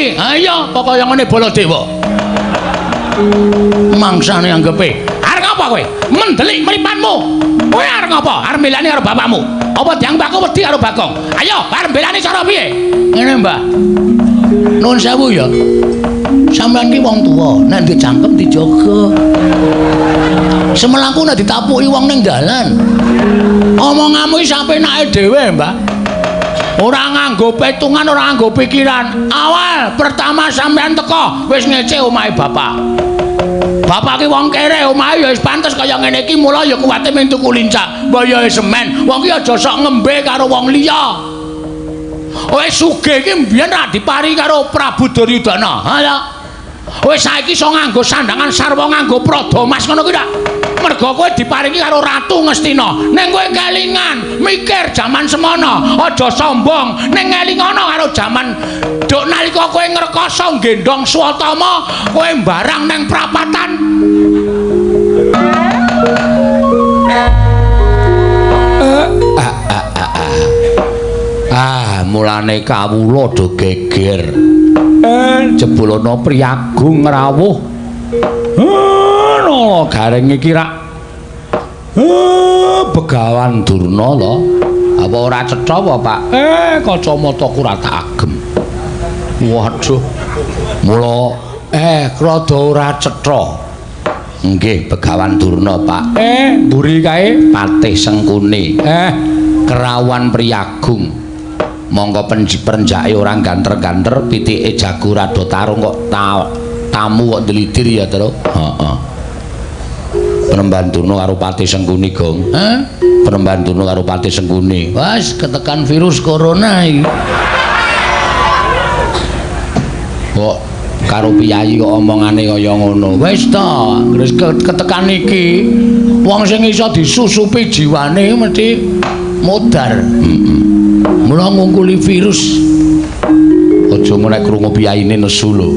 iki? Ha iya, pokoke ngene Baladewa. Mangsane anggepe. Arep ngapa kowe? Mendelik mripatmu. Kowe arep ngapa? Arep mbelani karo bapakmu. Apa dianggep aku wedi karo Bagong? Ayo, arep mbelani cara piye? Ngene, Mbah. Nuwun sewu ya. Sampeyan ki wong tuwa, nek duwe cangkem dijaga. Semelangku nek ditapuki wong ning dalan. Omonganmu iki sapenake dhewe, Mbah. Ora nganggo petungan, ora nganggo pikiran. Awal pertama sampeyan teko wis ngece omahe bapak. Bapak ki wong kere, omahe ya wis pantes kaya ngene iki, mula ya kuwate mung tuku lincak. Mbah ya semen, wong ki aja sok ngembe karo wong liya. Wis sugih iki mbiyen ra dipari karo Prabu Duryudana. Ha ya. Wis saiki iso nganggo sandangan sarwa nganggo prada mas ngono kuwi ta. Mergo kowe diparingi karo Ratu Ngastina. Ning kowe kelingan mikir jaman semono, aja sombong. Ning ngelingono karo jaman duk nalika kowe ngrekoso nggendhong Swatama, kowe mbarang ning prapatan. Ah, mulane kawula do geger. Jebul ana priyagung rawuh. Nala Gareng iki rak Begawan Durna lho. Apa ora cetha apa, Pak? Kacamataku ora tak agem. Waduh. Mula rada ora cetha. Nggih, Begawan Durna, Pak. Mburi kae Patih Sengkuni. Kerawan priyagung. Mongko perenjake ora ganter-ganter, pitike jago rada tarung kok tamu kok ndlidir ya, Tru. Heeh. Penemban Durna karo Patih Sengkuni, Gong. Hah? Penemban Durna karo Patih Sengkuni. Wes ketekan virus corona iki. Kok karo piyayi kok omongane kaya ngono. Wis ta, wis ketekan iki wong sing iso disusupi jiwane mesti modar. Heeh. Mula ngungkuli virus. Aja nek krungu piyayine nesu lho.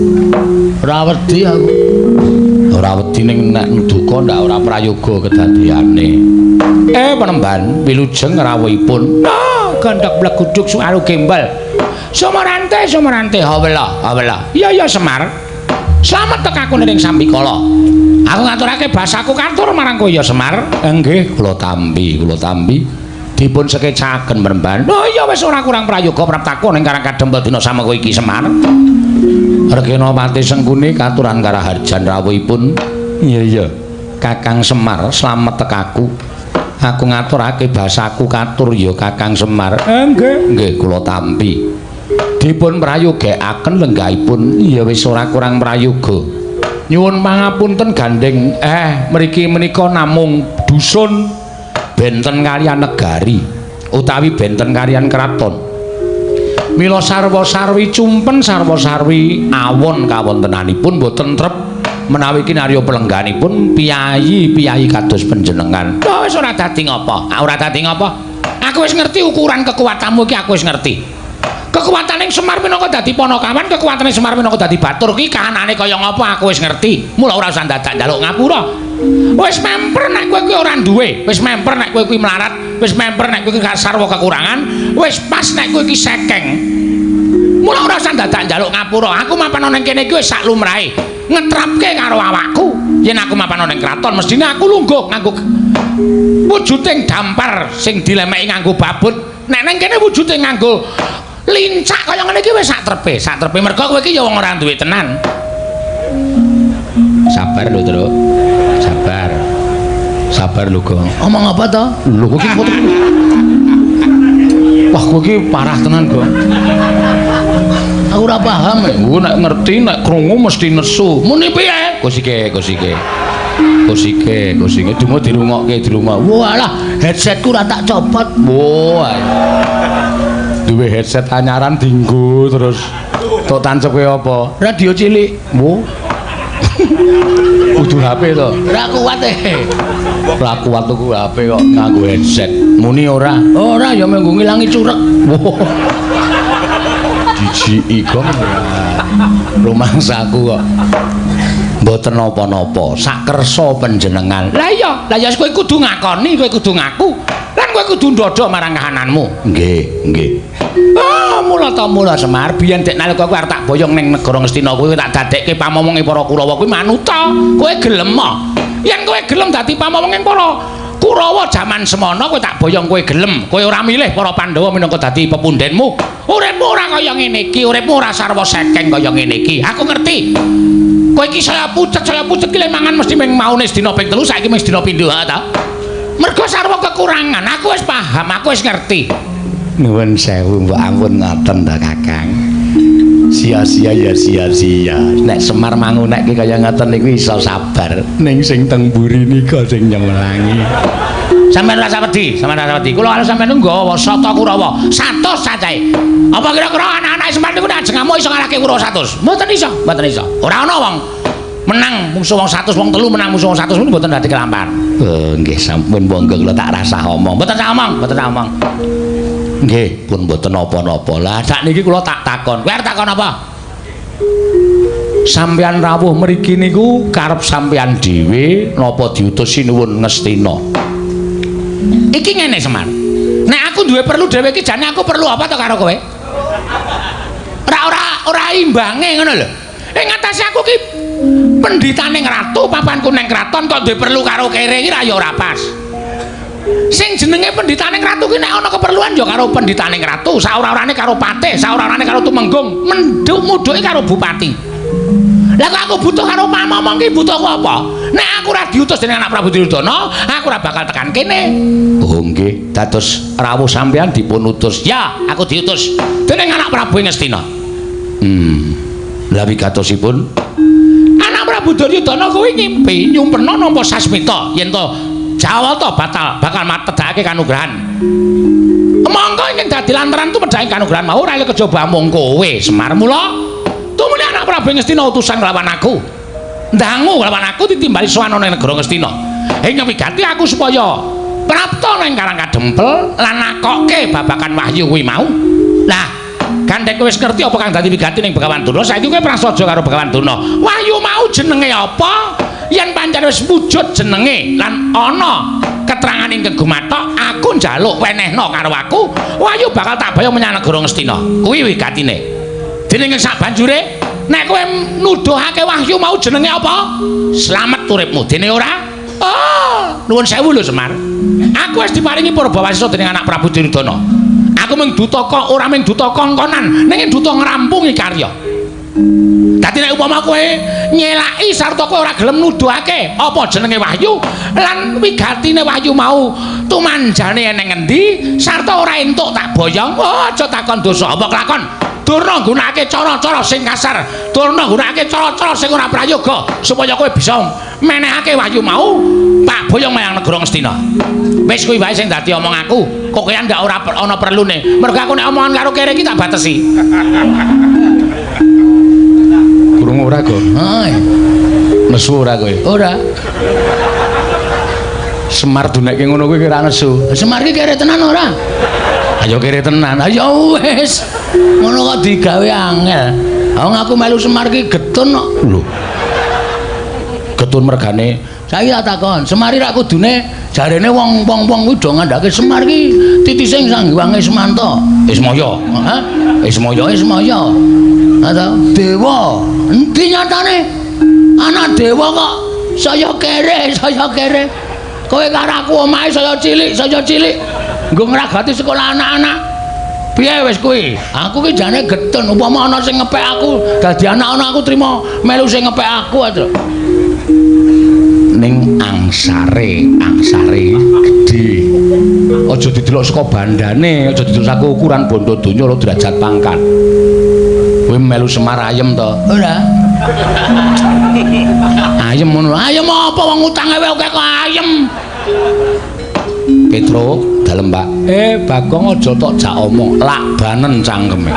Ora wedi aku. Ora wedi ning nek duka ndak ora prayoga kedadeyane. Penemban wilujeng rawuhipun. Ah, gandhak bleguduk suaru gembel. Sumarante, sumarante, hawela, hawela. Iya iya Semar. Slamet tekaku ning sambikala. Aku ngaturake basaku katur marang kowe ya Semar. Nggih, kula tampi, kula tampi. Dipun sekecaken Penemban. Oh iya wis ora kurang prayoga praptaku ning Karang Kadempel dina samengko iki Semar. Regena Patih Sengkuni katuran karaharjan rawuhipun. Iya iya. Kakang Semar slamet tekaku. Aku ngaturake basaku katur ya Kakang Semar. Nggih, nggih kula tampi. Dipun prayogekaken lenggahipun. Ya wis ora kurang prayoga. Nyuwun pangapunten gandeng mriki menika namung dusun benten kaliyan negari utawi benten kaliyan kraton. Mila sarwa-sarwi cumpen sarwa-sarwi awon kawontenanipun boten trep menawi kinarya pelengganipun piyayi-piyayi kados panjenengan. Oh, wis ora dadi ngapa? Ah, ora dadi ngapa? Aku wis ngerti ukuran kekuatanmu iki, aku wis ngerti. Kekuatane Semar minangka dadi panakawan, kekuatane Semar minangka dadi batur ki kahanane kaya ngapa aku wis ngerti. Mula ora usah dadak njaluk ngapura. Wis memper nek kowe kuwi ora duwe, wis memper nek kowe kuwi melarat, wis memper nek kowe kuwi sarwa kekurangan, wis pas nek kowe iki sekeng. Mula ora usah dadak njaluk ngapura. Aku mapan ana ning kene iki wis sak lumrahe. Ngetrapke karo awakku. Yen aku mapan ana ning kraton, mestine aku lungguh nganggo wujuding dampar sing dilemeki nganggo babut. Nek ning kene wujude nganggo lincak kaya ngene iki wis sak trepe, sak trepe mergo kowe iki ya wong ora duwe tenan. Sabar lho, Truk. Sabar. Sabar lho, Gong. Omong apa to? Lho kowe iki foto. Wah, kowe iki parah tenan, Gong. Aku ora paham. Nek nek ngerti nek krungu mesti nesu. Muni piye? Kusike, kusike. Kusike, kusike dungo dirungokke, dirungok. Walah, headsetku ora tak copot. Wah. Duwe headset anyaran dinggo terus. Tok tancepe apa? Radio cilik. Wo. Kudu HP to. Ora kuat e. Ora kuat tuku HP kok nganggo headset. Muni ora? Ora ya mung ngilangi curek. Wo. Dijiki gong. Rumangsaku kok. Mboten napa-napa, sakersa panjenengan. Lah iya, lah ya kowe kudu ngakoni, kowe kudu ngaku. Lan kowe kudu ndodho marang kahananmu. Nggih, nggih. Ah, mula ta mula Semar, biyen dek nalika kowe arep tak boyong ning negara Ngastina kuwi tak dadekke pamomonge para Kurawa kuwi manuta. Kowe gelem ah? Yen kowe gelem dadi pamomonge para Kurawa jaman semono kowe tak boyong kowe gelem. Kowe ora milih para Pandhawa minangka dadi pepundhenmu. Uripmu ora kaya ngene iki, uripmu ora sarwa sekeng kaya ngene iki. Aku ngerti. Kowe iki saya pucet ki le mangan mesti ming maune sedina ping 3, saiki ming sedina pindho ha ta? Mergo sarwa kekurangan, aku wis paham, aku wis ngerti. Nuwun sewu mbok ampun ngoten ta Kakang. Sia-sia ya sia-sia. Nek Semar mangunekke kaya ngoten niku iso sabar. Ning sing teng mburi nika sing nyemelangi. Sampeyan ora usah wedi, sampeyan ora usah wedi. Kula karo sampeyan niku nggawa sata Kurawa, 100 cacahe. Apa kira-kira anak-anak Semar niku nek ajeng ngamuk iso ngalahke Kurawa 100? Mboten iso, mboten iso. Ora ana wong menang musuh wong 100, wong telu menang musuh wong 100 niku mboten dadi kelampahan. Oh, nggih sampun monggo kula tak rasah omong. Mboten sak omong, mboten sak omong. Nggih, pun mboten napa-napa. Lah sakniki kula tak takon. Kowe arep takon apa? Sampeyan rawuh mriki niku karep sampeyan dhewe napa diutus Sinuwun Ngastina? Iki ngene Semar. Nek aku duwe perlu dhewe iki jane aku perlu apa to karo kowe? Ora ora ora imbange ngono lho. Ing atase aku ki pendhitaning ratu, papanku nang kraton kok duwe perlu karo kere iki ra ya ora pas. Sing jenenge pendhitaning ratu ki nek ana keperluan ya karo pendhitaning ratu, saora-orane karo patih, saora-orane karo tumenggung, menduk mudhuke karo bupati. Lah kok aku butuh karo pamomong ki butuhku apa? Nek aku ora diutus dening anak Prabu Duryudana, aku ora bakal tekan kene. Oh nggih, dados rawuh sampeyan dipun utus. Ya, aku diutus dening anak Prabu Ngastina. Lah wigatosipun anak Prabu Duryudana kuwi ngimpi nyumpena nampa sasmita yen to Jawata batal bakal matedhake kanugrahan. Mongko ingkang dadi lantaran tumedhake kanugrahan mau ora kejaba amung kowe Semar. Mula tumuli anak Prabu Ngastina utusan nglawan aku. Ndangu nglawan aku ditimbali sowan ana ing negara Ngastina. Ing wigati aku supaya prapta nang Karang Kadempel lan nakokke babagan wahyu kuwi mau. Lah, gandeng kowe wis ngerti apa kang dadi wigati ning Begawan Durna, saiki kowe prasaja karo Begawan Durna. Wahyu mau jenenge apa? Yen pancen wis wujud jenenge lan ana keterangan ingkang gumathok, aku njaluk wenehna karo aku, wahyu bakal tak boyong menyang negara Ngastina. Kuwi wigatine. Dening ing sabanjure, nek kowe nuduhake wahyu mau jenenge apa? Slamet uripmu. Dene ora? Oh, nuwun sewu lho Semar. Aku wis diparingi purbawasisa dening anak Prabu Duryudana. Aku mung duta kok ora mung duta kongkonan, ning duta ngrampungi karya. Dadi nek upama kowe nyelaki sarta kowe ora gelem nuduhake apa jenenge wahyu lan wigatine wahyu mau tumanjane eneng endi sarta ora entuk tak boyong, oh aja takon dosa apa kelakon. Durna nggunakake cara-cara sing kasar, durna nggunakake cara-cara sing ora prayoga supaya kowe bisa menehake wahyu mau tak boyong menyang negara Ngastina. Wis kuwi wae sing dadi omong aku. Kok kowe ndak ora ana perlune. Mergo aku nek omongan karo kere iki tak batesi. Krungu ora, Go? Heeh. Nesu ora kowe? Ora. Semar dunekke ngono kuwi ora nesu. Semar iki kere tenan ora? Ayo kere tenan. Ayo wis. Ngono kok digawe angel. Wong aku melu Semar iki getun kok. Lho. Getun mergane. Saiki tak takon, Semar iki rak kudune jarene wong-wong kuwi do ngandhake Semar iki titise Sang Hyang Ismanta. Ismaya. Hah? Ismaya, Ismaya. Atau dewa. Endi nyatane? Anak dewa kok saya kere, saya kere. Kowe karo aku omahe saya cilik, saya cilik. Nggo ngragati sekolah anak-anak. Piye wis kuwi? Aku ki jane getun upama ana sing ngepek aku, dadi anak-anak aku trimo melu sing ngepek aku aja. Ning angsare, angsare gedhe. Aja didelok saka bandane, aja didelok saka ukuran bondo donya ora derajat pangkat. Kowe melu Semar ayem to? Ora. Ayem ngono. Ayem apa wong utange wae akeh kok ayem. Petro, dalem Pak. Bagong aja tok jak omong, lakbanen cangkeme.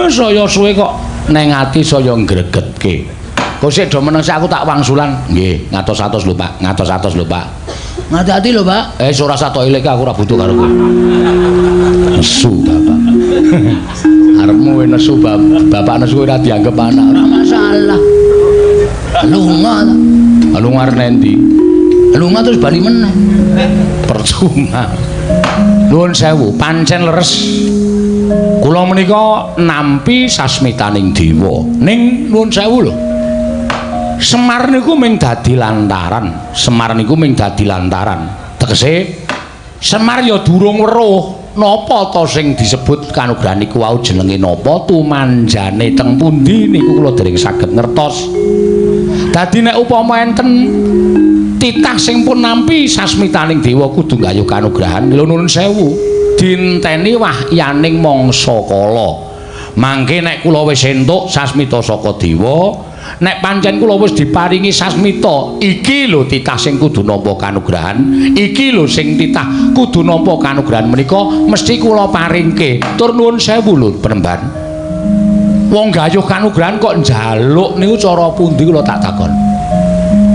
Saya suwe kok neng ati saya ngregetke. Kok sik do meneng sik aku tak wangsulan. Nggih, ngatos-atos lho Pak, ngatos-atos lho Pak. Ngati-ati lho Pak. Ora satok ilek aku ora butuh karo kowe. Nesu bapak. Arepmu kowe nesu bapak nesu ora dianggep anak, ora masalah. Lunga ta. Lunga arep endi? Lunga terus bali meneh. Percuma. Nuwun sewu, pancen leres. Kula menika nampi sasmitaning dewa. Ning nuwun sewu lho. Semar niku ming dadi lantaran. Semar niku ming dadi lantaran. Tegese Semar ya durung weruh napa ta sing disebut kanugrahan niku wau jenenge napa, tumanjane teng pundi niku kula dereng saged ngertos. Dadi nek upama enten titah sing pun nampi sasmitaning dewa kudu nggayuh kanugrahan, lho nuwun sewu, dinteni wahyaning mangsa kala. Mangke nek kula wis entuk sasmita saka dewa, nek pancen kula wis diparingi sasmita, iki lho titah sing kudu nampa kanugrahan, iki lho sing titah kudu nampa kanugrahan menika mesti kula paringke. Tur nuwun sewu lho, Penemban. Wong gayuh kanugrahan kok njaluk niku cara pundi kula tak takon.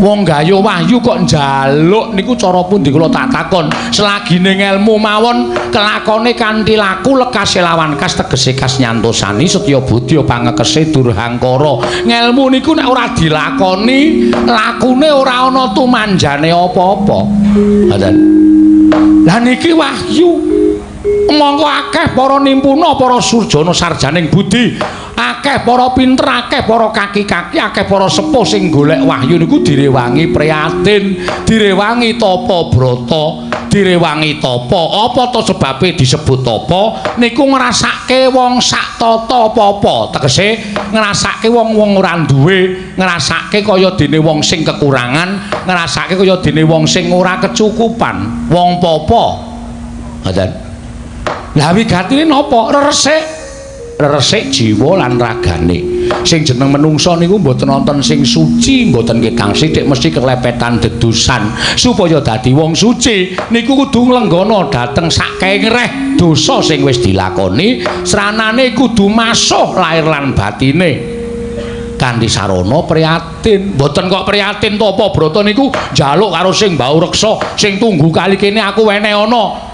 Wong gayuh wahyu kok njaluk niku cara pundi kula tak takon. Selagine ngelmu mawon kelakone kanthi laku lekase lawan kas tegese kas nyantosani setya budya pangekese durhangkara. Ngelmu niku nek ora dilakoni, lakune ora ana tumanjane apa-apa. Ngoten. Lah niki wahyu. Mongko akeh para nimpuna, para surjana sarjaning budi, akeh para pinter, akeh para kaki-kaki, akeh para sepuh sing golek wahyu niku direwangi prihatin, direwangi tapa brata, direwangi tapa. Apa to sebabe disebut tapa? Niku ngrasake wong sak tata apa-apa, tegese ngrasake wong-wong ora duwe, ngrasake kaya dene wong sing kekurangan, ngrasake kaya dene wong sing ora kecukupan, wong popo. Ngoten. Lah wigatine napa? Reresik. Reresik jiwa lan ragane. Sing jeneng menungsa niku mboten wonten sing suci, mboten ketang sithik mesti kelepetan dedusan. Supaya dadi wong suci niku kudu nglenggana dhateng sakehe ngreh dosa sing wis dilakoni, sranane kudu masuh lahir lan batine. Kanthi sarana prihatin. Mboten kok prihatin tapa brata niku njaluk karo sing mbau reksa, sing tunggu kali kene aku wene ana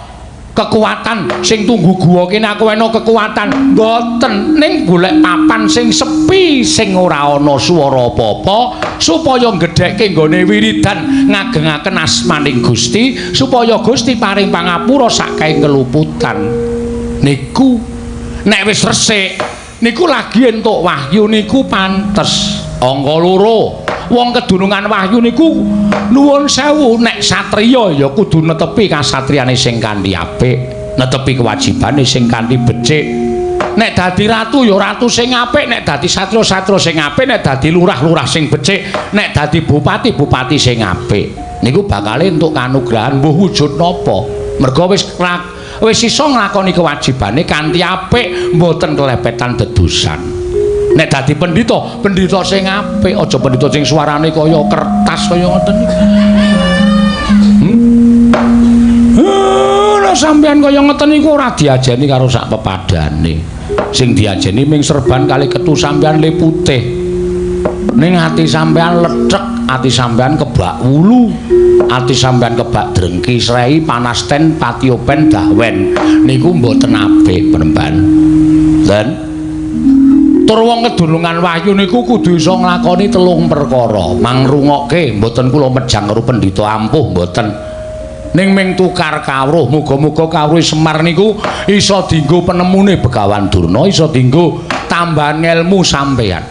kekuatan, sing tunggu guwa kene aku wena kekuatan. Mboten, ning golek papan sing sepi sing ora ana swara apa-apa supaya gedhekke nggone wiridan ngagengaken asmaning Gusti supaya Gusti paring pangapura saking keluputan. Niku nek wis resik niku lagi entuk wahyu niku pantes. Angka loro, wong kedunungan wahyu niku nuwun sewu nek satriya ya kudu netepi kasatriyane sing kanthi apik, netepi kewajibane sing kanthi becik. Nek dadi ratu ya ratu sing apik, nek dadi satria-satria sing apik, nek dadi lurah-lurah sing becik, nek dadi bupati-bupati sing apik. Niku bakale entuk kanugrahan mbuh wujud napa. Merga wis iso nglakoni kewajibane kanthi apik, mboten kelepetan dedusan. Nek dadi pendhita, pendhita sing apik, aja pendhita sing suarane kaya kertas kaya ngoten niku. Lah sampean kaya ngoten niku ora diajeni karo sak pepadane. Sing diajeni ming serban kali ketu sampean le putih. Ning ati sampean lethek, ati sampean kebak wulu, ati sampean kebak drengki, srei, panasten, patiopen, dahwen. Niku mboten apik, Penemban. Dan tur wong kedunungan wahyu niku kudu iso nglakoni telung perkara. Mangrungokke, mboten kula mejang karo pendhita ampuh mboten. Ning ming tukar kawruh, muga-muga kawruh Semar niku iso dienggo penemune Begawan Durna, iso dienggo tambahan ngelmu sampeyan.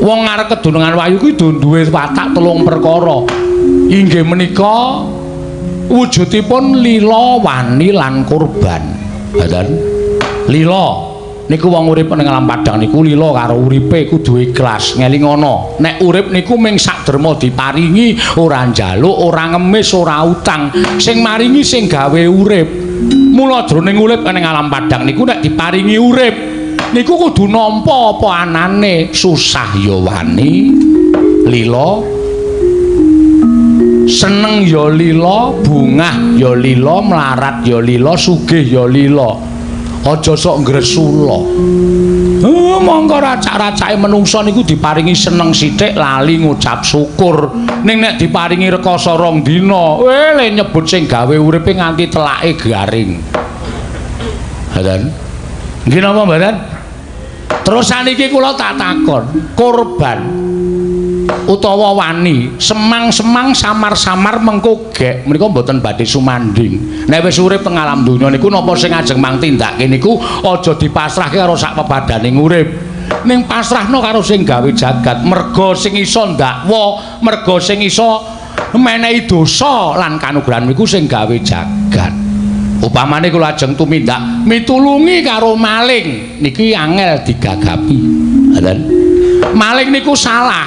Wong arep kedunungan wahyu kuwi duwe watak telung perkara. Inggih menika wujudipun lila, wani lan kurban. Ngoten. Lila niku wong urip ning alam padang niku lila karo uripe kudu ikhlas, ngelingono. Nek urip niku ming sak derma diparingi, ora njaluk, ora ngemis, ora utang. Sing maringi sing gawe urip. Mula jroning urip ning alam padang niku nek diparingi urip niku kudu nampa apa anane, susah ya wani, lila, seneng ya lila, bungah ya lila, mlarat ya lila, sugih ya lila. Aja sok ngresula. Mongko racak-racake menungsa niku diparingi seneng sithik lali ngucap syukur. Ning nek diparingi rekoso rong dina, le nyebut sing gawe uripe nganti telake garing. Ngoten. Nggih napa mboten? Terus saniki kula tak takon, korban. utawa wani, semang-semang samar-samar mengko gek menika mboten badhe sumanding. Nek wis urip teng alam donya niku napa sing ajeng mang tindake niku aja dipasrahke karo sak pepadaning urip. Ning pasrahno karo sing gawe jagat, merga sing iso ndakwa, merga sing iso menehi dosa lan kanugrahan niku sing gawe jagat. Upamane kula ajeng tumindak mitulungi karo maling niki angel digagapi. Ngoten. Maling niku salah.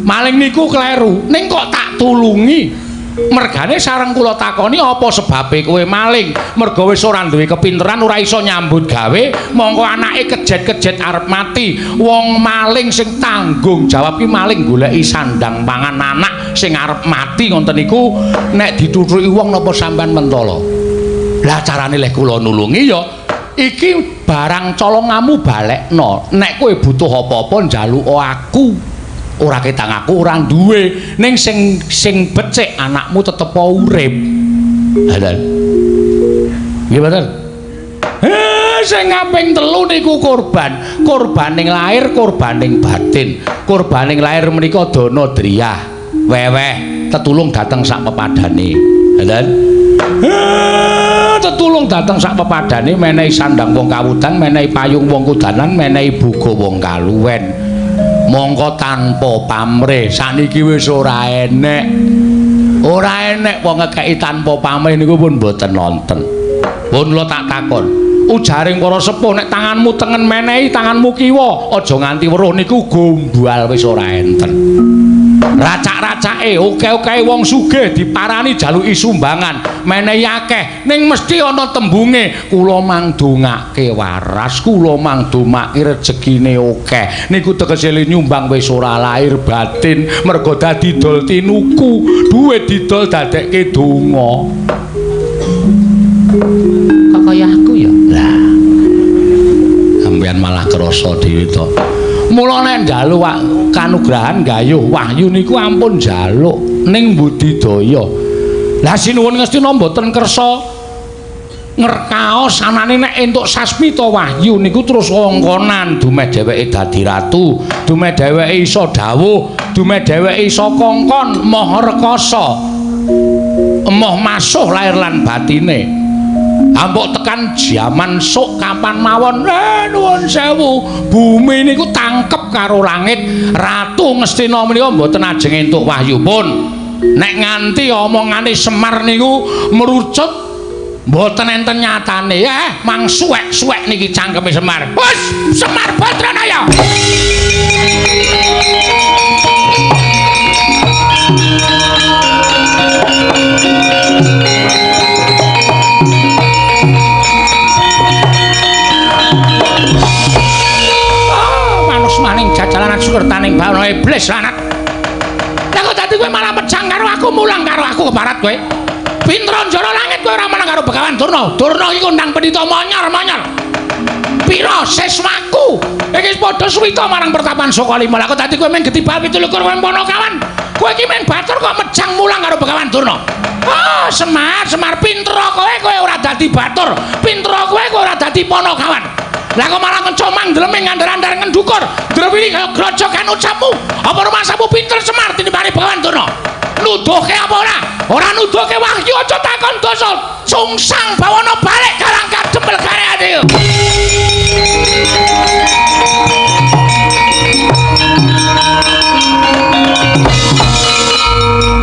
Maling niku kleru. Ning kok tak tulungi? Mergane sareng kula takoni apa sebabe kowe maling? Merga wis ora duwe kepinteran, ora iso nyambut gawe, mongko anake kejet-kejet arep mati. Wong maling sing tanggung jawab ki maling goleki sandang pangan anak sing arep mati ngoten niku nek dituthuki wong napa sampean mentala? Lah carane leh kula nulungi ya iki barang colongamu balekno. Nek kowe butuh apa-apa njaluka aku. Ora ketang aku ora duwe, ning sing becik anakmu tetep urip. Lha nggih mboten? Sing kaping telu niku korban. Korbaning lahir, korbaning batin. Korbaning lahir menika dana driyah, weweh, tetulung dateng sak pepadane. Lha tetulung dateng sak pepadane, menehi sandang wong kawudan, menehi payung wong kudanan, menehi buga wong kaluwen. Mongko tanpa pamrih sakniki wis ora enek. Ora enek wong ngekeki tanpa pamrih niku pun mboten nonten. Pun kula tak takon, ujaring para sepuh nek tanganmu tengen menehi tanganmu kiwa, aja nganti weruh niku gombal wis ora enten. Racak-racake oke-oke wong sugih diparani jaluki sumbangan, menehi akeh, ning mesti ana tembunge kula mangdongake waras, kula mangdomake rejekine akeh. Niku tegese nyumbang wis ora lahir batin, merga dadi dol tinuku, duwe didol dadekke donga. Kok kaya aku ya? Lah. Sampeyan malah krasa dhewe to. Mula nek njaluk kanugrahan gayuh wahyu niku ampun njaluk ning budidaya. Lah sinuwun Ngastina mboten kersa ngrekaos anane nek entuk sasmita wahyu niku terus wongkonan dumeh dheweke dadi ratu, dumeh dheweke iso dawuh, dumeh dheweke iso kongkon maha rekasa, emoh masuh lahir lan batine. Ampuk tekan jaman sok kapan mawon, nuwun sewu, bumi niku tangkep karo langit. Ratu Ngastina menika mboten ajeng entuk wahyu pun. Nek nganti omongane Semar niku merucut mboten enten nyatane. Mang suwek-suwek niki cangkeme Semar. Wes, Semar Badranaya. Maning jajalanan sukertaning bawana iblis lanat. Lah kok dadi kowe malah mejang karo aku, mulang karo aku keparat kowe. Pinter njara langit kowe ora menang karo Begawan Durna. Durna iki kondang pendhita monyor-monyor. Pira siswaku? Iki padha suwita marang pertapan Sukalima. Lah kok dadi kowe mung getibal 27 kowe Panakawan. Kowe iki mung batur kok mejang mulang karo Begawan Durna. Ah, Semar, Semar pinter kowe, kowe ora dadi batur. Pinter kowe, kowe ora dadi Panakawan. Lah kok malah ngecomang ndleming ngandar-andar ngendukur drewili kaya grojogan ucapmu. Apa rumasamu pinter Semar tinimbane Begawan Durna? Nuduhke apa ora? Ora nuduhke wahyu aja takon dosa. Sungsang bawana balik galang kadempel gareane.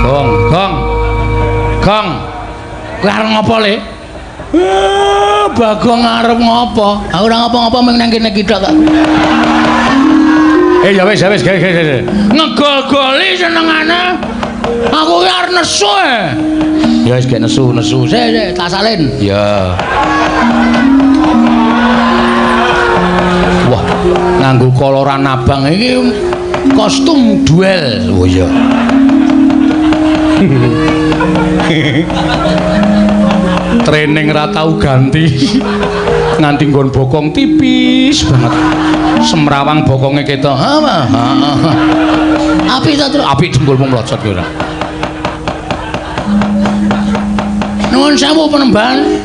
Gong, gong. Gong. Kowe arep ngopo le? Bagong arep ngopo? Aku ora ngopo-ngopo mung nang kene iki tok kok. Ya wis, ya wis, ge. Ngegol-goli senengane. Aku ki arep nesu e. Ya wis gek nesu, nesu. Sik, sik, tak salin. Ya. Wah, nganggo koloran abang iki kostum duel. Oh iya. Training ra tau ganti. Nganti nggon bokong tipis banget. Semrawang bokonge ketok. Ha, apik ta, Tru? Apik jembulmu mlocot ki ora. Nuwun sewu penemban.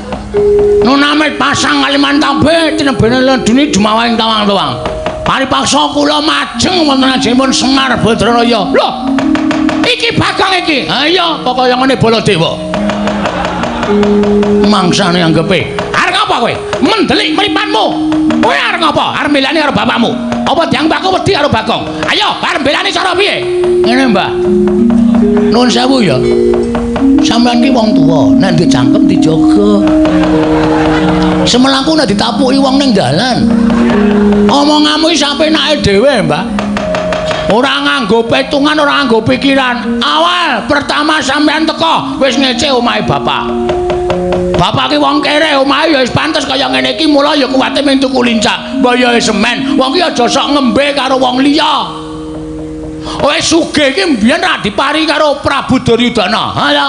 Nunamit pasang Kalimantan be tinebene ledune jumawahing tawang-tawang. Paripaksa kula majeng wonten ajengipun Semar Badranaya. Lho, iki Bagong iki. Ha iya, pokoke ngene Baladewa. Mangsane anggepe. Arep ngapa kowe? Mendelik mripanmu. Kowe arep ngapa? Arep mbelani karo bapakmu. Apa dianggep aku wedi karo Bagong? Ayo, arep mbelani cara piye? Ngene, Mbah. Nuwun sewu ya. Sampeyan ki wong tuwa, nek duwe cangkem dijaga. Semelaku nek ditapuki wong ning dalan. Omonganmu iki sapenake dhewe, Mbah. Ora nganggo petungan, ora nganggo pikiran. Awal pertama sampeyan teko wis ngece omahe bapak. Bapak ki wong kere, omahe ya wis pantes kaya ngene iki, mula ya kuwate mung tuku lincak. Mbah ya semen, wong ki aja sok ngembe karo wong liya. Wis sugih iki mbiyen ra dipari karo Prabu Duryudana. Ha ya.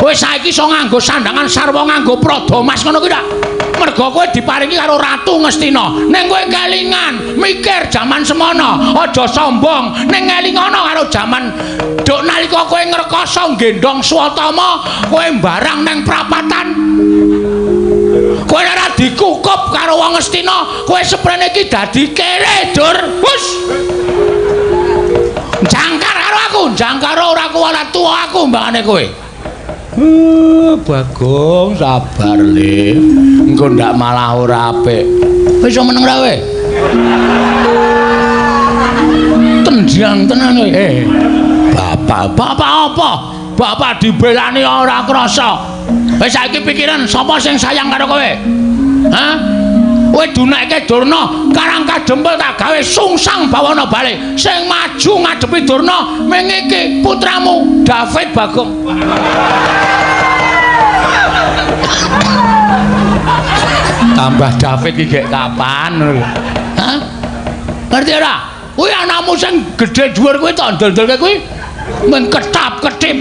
Wis saiki iso nganggo sandangan sarwa nganggo prada mas ngono kuwi ta? Mergo kowe diparingi karo Ratu Ngastina. Ning kowe kelingan, mikir jaman semono, aja sombong. Ning ngelingono karo jaman duk nalika kowe ngrekoso nggendhong Swatama, kowe mbarang ning prapatan. Kowe ora dikukup karo wong Ngastina, kowe seprene iki dadi kere, Dur. Hus. Jangkar karo aku, jangkar ora kuwala tuwa aku mbangane kowe. Bagong sabar le. Engko ndak malah ora apik. Wis iso meneng ra kowe? Tenjang tenan kowe. Bapak, bapak apa? Bapak dibelani ora krasa. Wis saiki pikiran sapa sing sayang karo kowe? Hah? Kowe dunekke Durna, Karang Kadempel tak gawe sungsang bawana bali. Sing maju ngadepi Durna ming iki putramu David Bagong. Tambah David iki gek kapan lho. Hah? Ngerti ora? Kuwi anakmu sing gedhe dhuwur kuwi tak ndel-ndelke kuwi mung ketap-ketip.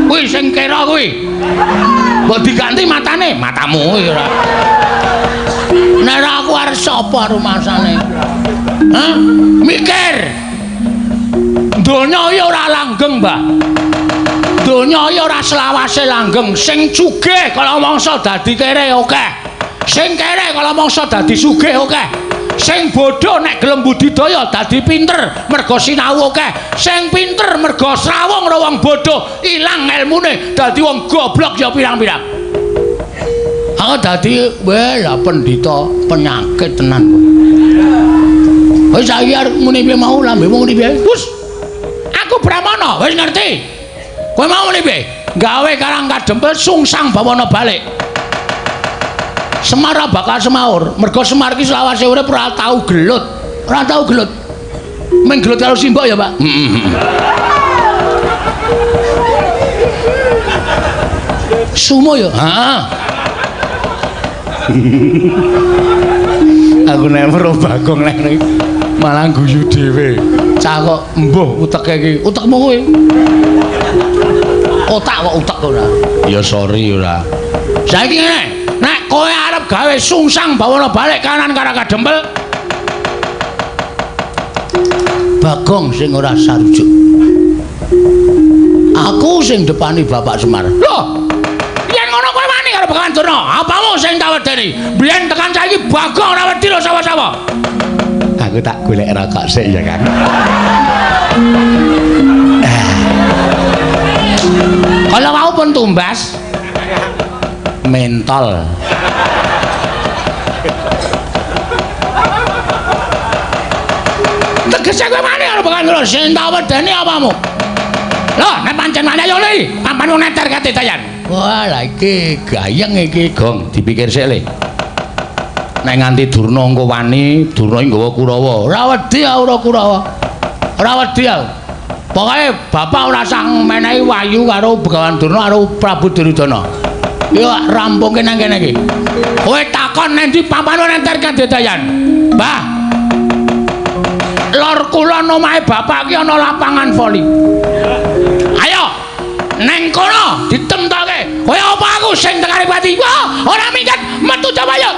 Kuwi sing kira kuwi. Mbok diganti matane, matamu kuwi ora. Nek ora aku arep sapa rumasane? Hah? Mikir. Donya iki ora langgeng, Mbah. Donya iki ora selawase langgeng. Sing sugih kala mangsa dadi kere akeh. Sing kere kala mangsa dadi sugih akeh. Sing bodho nek gelem budidaya dadi pinter mergo sinau akeh. Sing pinter mergo srawung karo wong bodho ilang elmune dadi wong goblok ya pirang-pirang. Aku dadi weh lah pendhita penyakit tenan kowe. Wis saiki arep muni piye mau lambemu muni piye? Wus. Aku Brahmana, wis ngerti. Kowe mau muni piye? Gawe Karang Kadempel sungsang bawana balik. Semar bakal semaur. Mergo Semar iki selawase urip ora tau gelut. Ora tau gelut. Mung gelut karo simbok ya, Pak. Heeh. Sumo ya? Heeh. Aku nek weruh Bagong nek malah guyu dhewe. Cah kok embuh uteke iki. Utekmu kuwi. Otak kok utek ora. Ya sorry ora. Saiki ngene, nek kowe arep gawe sungsang bawana balik kanan Karang Kadempel, Bagong sing ora sarujuk. Aku sing depani Bapak Semar. Lho, yen ngono kowe wani karo Begawan Durna, apamu sing tak wedeni? Biyen tekan saiki Bagong ora wedi lho sapa-sapa. Aku tak golek rokok sik ya, Kang. Kalau mau pun tumbas mentol. Tegese kowe wani karo Begawan Durna, sing tak wedeni apamu? Lho, nek pancen wani ayo li, papan wong neter kate dayan. Wah, lha iki gayeng iki, Gong, dipikir sik le. Nek nganti Durna engko wani, Durna iki nggawa Kurawa. Ora wedi aku ora Kurawa. Ora wedi aku. Pokoke bapak ora usah menehi wahyu karo Begawan Durna karo Prabu Duryudana. Yo rampungke nang kene iki. Kowe takon nang ndi papan wong neter kate dayan. Mbah. Lor kulon omahe bapak ki ana lapangan voli. Ayo neng kono ditemtoke. Kowe apa aku sing tekani pati? Wah, ora minggat metu Jawaya.